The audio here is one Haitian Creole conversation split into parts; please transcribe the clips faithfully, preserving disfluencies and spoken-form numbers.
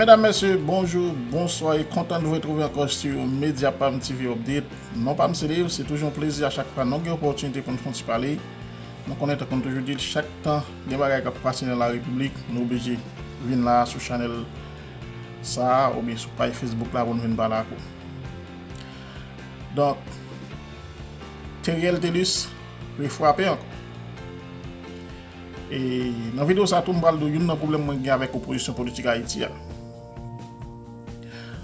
Medam, mesye, bonjou, bonswa e kontan de retwouve ankò sou Mediapam T V Update. Non pa m se Dave, se toujou yon plezi a chak fwa nou gen opòtinite pou n fè yon ti pale. Nou konnen, tankou n toujou di l, chak tan gen bagay k ap pase nan la repiblik, nou oblije vin la sou chanèl sa a oubyen sou paj Facebook la pou n vin pale ak ou. Donk, Theriel Thelus refrape ankò. E nan videyo sa tou, m pral di w youn nan pwoblèm mwen gen avèk opozisyon politik Ayiti a.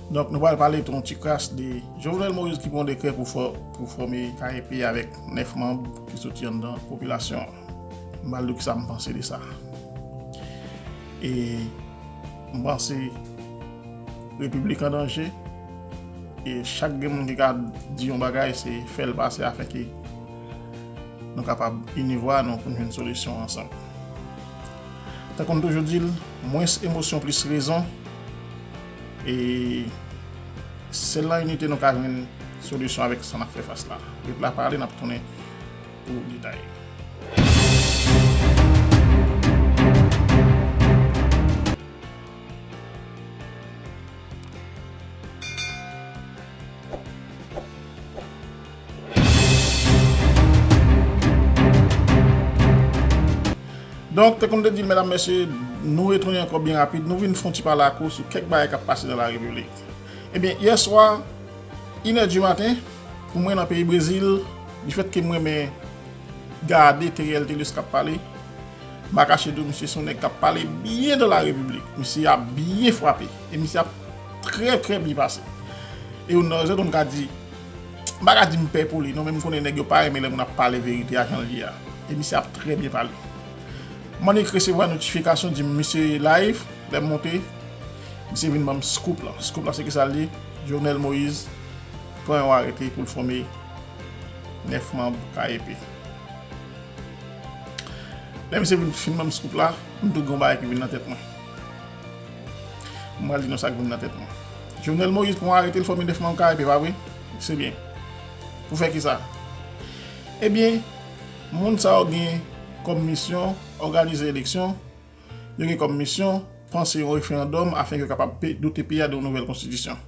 Donk, nou pral pale tou yon ti kras de Jovenel Moïse ki pran dekrè pou fò-, pou fòme K E P avèk nèf manm ki soti anndan popilasyon an. M pral di w kisa m panse de sa. E m panse repiblik an danje. E chak gen moun ki ka di yon bagay, se fè l pase afin ke nou kapab ini vwa nou pou n jwenn solisyon ansanm. Tankou m toujou di l, mwens emosyon, plis rezon. E sèl nan inite nou ka jwenn solisyon avèk sa n ap fè fas la. Ret la pale, n ap tounen pou detay. Donk, tankou m te di l, medam, mesye, nou retounen ankò byen rapid. Nou vin fè yon ti pale ak ou sou kèk bagay k ap pase nan la repiblik. Ebyen, yè swa, inè di maten, pou mwen nan peyi Brezil, difèt ke m renmen gade Theriel Thelus k ap pale, m pa kache di w, misye se yon nèg k ap pale byen nan la repiblik. Misye ap byen frape. E misye ap trè, trè byen pase. E youn nan rezon tou m ka di, m pa ka di m pè pou li, non, men m konnen nèg yo pa renmen lè moun ap pale verite a jan l ye a. E misye ap trè byen pale. M annik resevwa notifikasyon di m misye live, lè m monte, misye vin ban m scoop lan. Scoop lan se kisa l ye? Jovenel Moïse pran yon arete pou l fòme nèf manm K E P. Lè misye vin fin ban m scoop la, m tou gen yon bagay ki vin nan tèt mwen. M pral di nou sa k vin nan tèt mwen. Jovenel Moïse pran yon arete, l fòme nèf manm K E P, pa vre? Se byen. Pou fè kisa? Ebyen, moun sa yo gen kòm misyon òganize eleksyon. Yo gen kòm misyon panse yon referandòm afin ke yo kapab pe-, dote peyi a de yon nouvèl konstitisyon.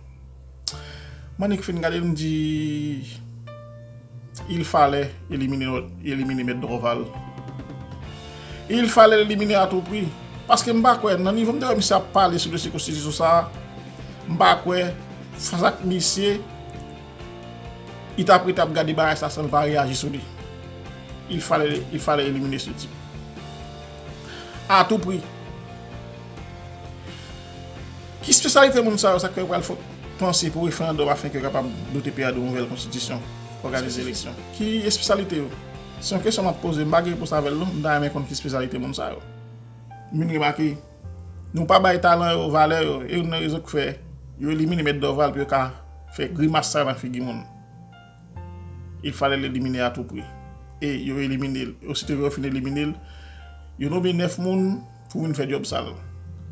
M annik fin gade, m di, il fallait éliminer, éliminer Mèt Dorval. Il fallait l'éliminer à tout prix. Paske m pa kwè, nan nivo m te wè misye ap pale sou dosye konstitisyon sa a, m pa kwè, fas ak misye, li t ap rete ap gade bagay sa san l pa reyaji sou li. Il fallait, il fallait éliminer ce type. À tout prix. Ki espesyalite moun sa yo, sa k fè yo pral fò-, panse pou referandòm afin ke yo kapab dote peyi a de yon nouvèl konstitisyon, òganize eleksyon? Ki espesyalite yo? Se yon kesyon m ap poze, m pa gen repons avè l non, m ta renmen konn ki espesyalite moun sa yo. M vin remake, nou pa bay talan yo valè yo, e youn nan rezon k fè yo elimine Mèt Dorval pou yo ka fè grimas sa nan figi moun. Il fallait l'éliminer à tout prix. E yo elimine l. Osito yo fin elimine l, yo nonmen nèf moun pou vin fè djòb sal.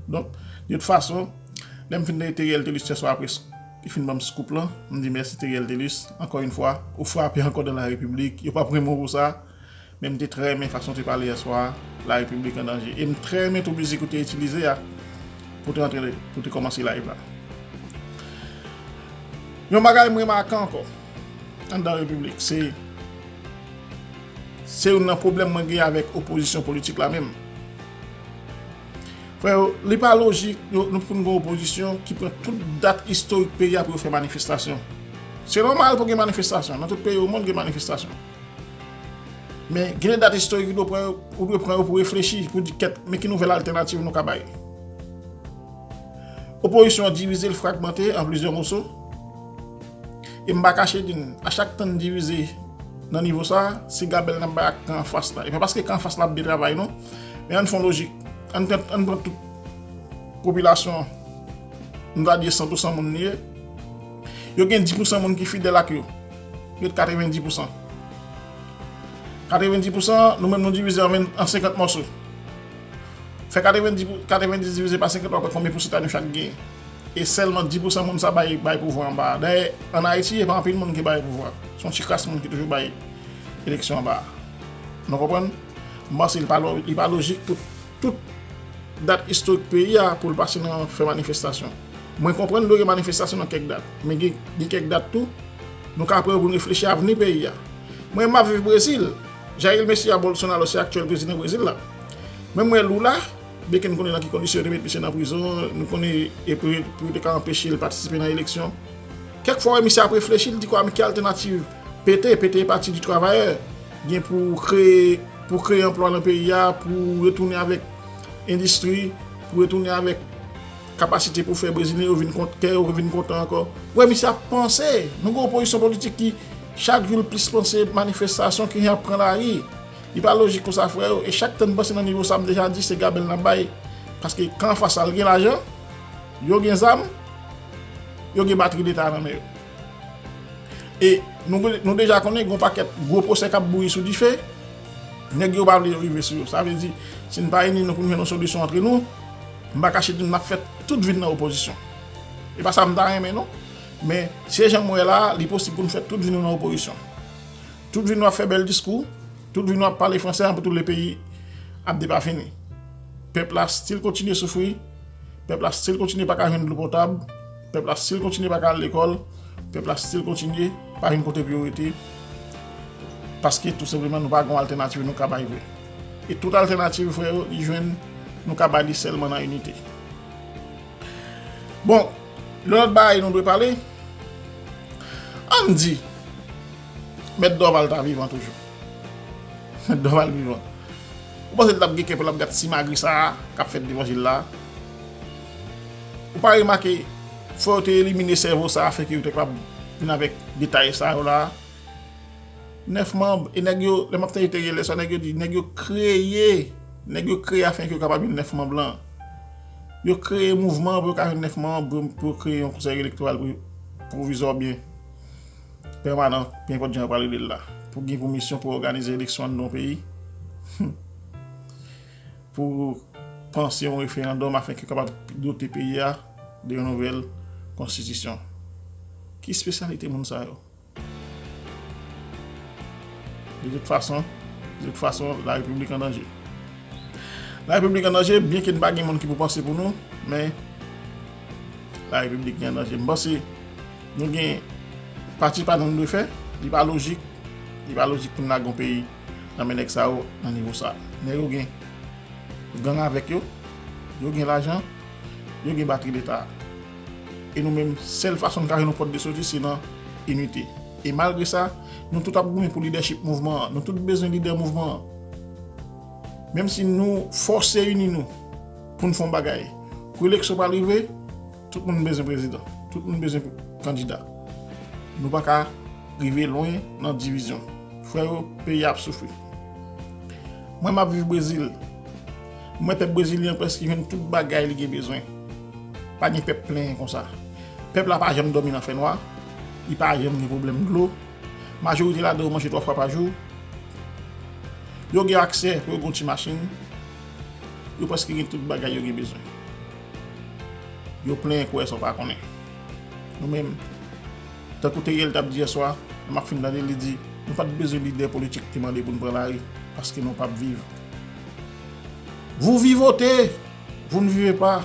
Donk, de tout fason, lè m fin tande Theriel Thelus yè swa apre s-, li fin ban m scoop lan, m di mèsi Theriel Thelus, ankò yon fwa, ou frape ankò dans la République, yo p ap renmen w pou sa, men m te trè renmen fason w te pale yè swa, la République en danger. E m trè renmen tou mizik ou te itilize a, pou te antre, pou te kòmanse live la. Yon bagay m remake ankò, anndan repiblik, se, se youn nan pwoblèm mwen gen avèk opozisyon politik la menm. Frè yo, li pa lojik, yo, nou pou n gen opozisyon ki pran tout dat istorik peyi a pou yo fè manifestasyon. Se nòmal pou gen manifestasyon, nan tout peyi omonn gen manifestasyon. Men, gen de dat istorik ou dwe pran, ou dwe pran yo pou reflechi, pou di kèt, men ki nouvèl altènativ nou ka bay. Opozisyon an divize, l fragmante an plizyè moso. E m pa kache di n, a chak tan n divize nan nivo sa a, se gabèl n ap bay ak kan anfas la. E pa paske kan anfas la ap byen travay non. Men ann fè yon lojik. Ann pran, ann pran tout popilasyon an. Nou ta di e san pou san moun li ye. Yo gen dis pou san moun ki fidèl ak yo. Yo ret katrevendis pou san. Katrevendis pou san, nou menm nou divize an ven-, an senkant mòso. Fè katrevendis pou, katrevendis divize pa senkant, w ap wè konbyen pousantaj nou chak genyen. E sèlman dis pou san moun sa bay, bay pouvwa anba a. Dayè, ann Ayiti, e pa anpil moun ki bay pouvwa. Se yon ti kras moun ki toujou bay eleksyon anba a. Nou konprann? M panse li pa lo-, li pa lojik pou tout dat istorik peyi a pou l pase nan fè manifestasyon. Mwen konprann dwe gen manifestasyon nan kèk dat, men gen, gen kèk dat tou, nou ka pran yo pou n reflechi avni peyi a. Mwen, m ap viv Brezil. Jair Messias Bolsonaro se aktyèl prezidan Brezil la. Men mwen, Lula, byenke n konnen nan ki kondisyon yo te met misye nan prizon, nou konnen e pou, pou yo te ka anpeche l patisipe nan eleksyon. Kèk fwa, wè, misye ap reflechi, l di kwa, men ki altènativ P T, P T e Pati di Travayè, gen pou kreye, pou kreye anplwa nan peyi a, pou retounen avèk endistri, pou retounen avèk kapasite pou fè Brezilyen yo vin kont, kè yo vin kontan ankò. Wè, misye ap panse. Nou gen opozisyon politik ki, chak jou, l plis panse manifestasyon ke y ap pran lari. Li pa lojik konsa, frè yo. E chak tan n panse nan nivo sa, m deja di, se gabèl n ap bay. Paske kan anfas la, l gen lajan, yo gen zam, yo gen batri deta nan men yo. E nou, nou deja konnen gen yon pakèt gwo pwosè k ap bouyi sou dife, nèg yo pa vle yo rive sou yo. Sa vle di, si n pa ini nou pou n jwenn yon solisyon antre nou, m pa kache di n ap fè tout vi n nan opozisyon. E pa sa m ta renmen, non. Men, se jan m wè la, li posib pou n fè tout vi nou nan opozisyon. Tout vi nou ap fè bèl diskou, tout vi nou ap pale fransè, anpil tout le peyi ap depafini. Pèp la still kontinye soufri, pèp la still kontinye pa ka jwenn dlo potab, pèp la still kontinye pa ka al lekòl, pèp la still kontinye pa jwenn kote pou yo rete, paske tou senpleman nou pa gen yon altènativ nou ka bay vre. E tout altènativ, frè yo, li jwenn, nou ka bay li sèlman nan inite. Bon, yon lòt bagay nou dwe pale, ann di, Mèt Dorval ta vivan toujou. Mèt Dorval vivan. Ou panse l t ap gen kè pou l ap gad simagri sa a k ap fèt devan je l la? Ou pa remake, fò yo te elimine sèvo sa a, afenke yo te kapab vin avèk detay sa yo la a? Nèf manm, e nèg yo, lè m ap tande te gen lè sa, nèg yo di, nèg yo kreye, nèg yo kreye afenke yo kapab jwenn nèf manm lan. Yo kreye mouvman pou yo ka jwenn nèf manm, pou, pou yo kreye yon konsèy elektoral pwovizwa oubyen pèmanan, pe enpòt jan yo pral rele l la, pou gen pou misyon pou òganize eleksyon anndan yon peyi, pou panse yon referandòm afenke yo kapab dote peyi a de yon nouvèl konstitisyon. Ki espesyalite moun sa yo? De tout fason, de tout fason, la repiblik an danje. La repiblik an danje, byenke n pa gen moun ki pou panse pou nou, men la repiblik an danje. M panse nou gen pati pa nou nou dwe fè, li pa lojik, li pa lojik pou n lage yon peyi nan men nèg sa yo nan nivo sa. Nèg yo gen gang avèk yo, yo gen lajan, yo gen batri leta. E nou menm, sèl fason n ka jwenn yon pòt de soti, se nan inite. E malgre sa, nou tout ap goumen pou lidèchip mouvman an. Nou tout bezwen lidè mouvman an. Menm si nou fòse ini nou pou n fè yon bagay, pou eleksyon pral rive, tout moun bezwen prezidan. Tout moun bezwen kandida. Nou pa ka rive lwen nan divizyon. Frè yo, peyi a ap soufri. Mwen, m ap viv Brezil. Mwen, pèp brezilyen an prèske jwenn tout bagay li gen bezwen. Pa gen pèp plenyen konsa. Pèp la pa janm dòmi nan fènwa. Li pa janm gen pwoblèm dlo. Majorite ladan yo manje twa fwa pa jou. Yo gen aksè pou yo gen yon ti machin. Yo prèske gen tout bagay yo gen bezwen. Yo plenyen kou wè sa w pa konnen. Nou menm, tankou Teriel t ap di yèswa, lè m ap fin tande, li di, nou pa t bezwen lidè politik te mande pou n pran lari, paske nou p ap viv. Vous vivotez, vous ne vivez pas.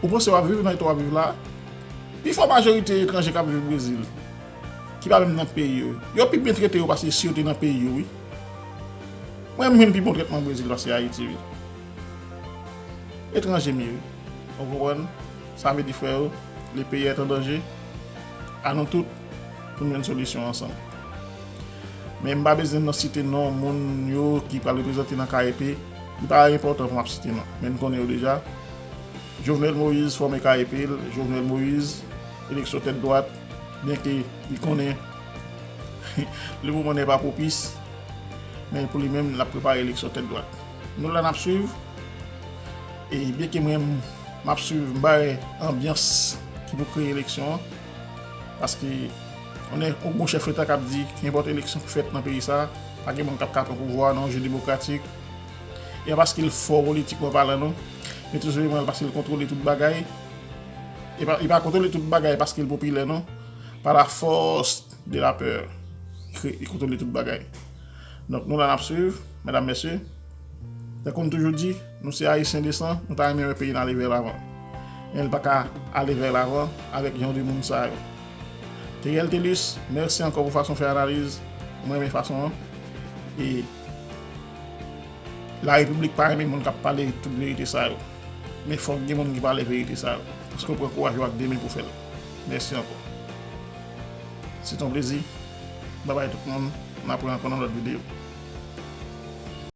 Ou panse w ap viv nan eta w ap viv la? Pifò majorite etranje k ap viv Brezil, ki pa menm nan peyi yo, yo pi byen trete yo pase si yo te nan peyi yo, wi. Mwen, m jwenn pi bon trètman Brezil pase Ayiti, wi. Etranje m ye, wi. Ou konprann? Sa vle di, frè yo, le pays est en danger. A nou tout pou n jwenn solisyon ansanm. Men m pa bezwen nan site non moun yo ki pral reprezante nan K E P. Li pa enpòtan pou m ap site non. Men n konnen yo deja. Jovenel Moïse fòme K E P l. Jovenel Moïse, eleksyon tèt dwat. Byenke li konnen le moman n'est pas propice, men pou li menm, l ap prepare eleksyon tèt dwat. Nou la n ap swiv. E byenke mwen, m ap swiv, m pa wè anbyans ki pou kreye eleksyon an. Paske, on est, yon bon chèf leta k ap di, kenpòt eleksyon ki fèt nan peyi sa, pa gen moun k ap ka pran pouvwa nan yon je demokratik. E pa paske l fò politikman palan, non. Men tou senpleman, paske l kontwole tout bagay. E pa, li pa kontwole tout bagay paske l popilè, non. Par la force de la peur, li kontwole tout bagay. Donk, nou la n ap swiv, medam, mesye. Tankou m toujou di, nou se Ayisyen de san, nou ta renmen wè peyi n ale vè lavan. Men l pa ka ale vè lavan avèk jan de moun sa yo. Theriel Thelus, mèsi ankò pou fason w fè analiz. Mwen renmen fason an. E Larepiblik pa renmen moun k ap pale tout verite sa yo. Men fòk gen moun ki pale verite sa yo. Paske w pran kouraj ou ak de men pou fè l. Mèsi ankò. Se t on plezi. Babay tout moun. N ap wè ankò nan lòt videyo.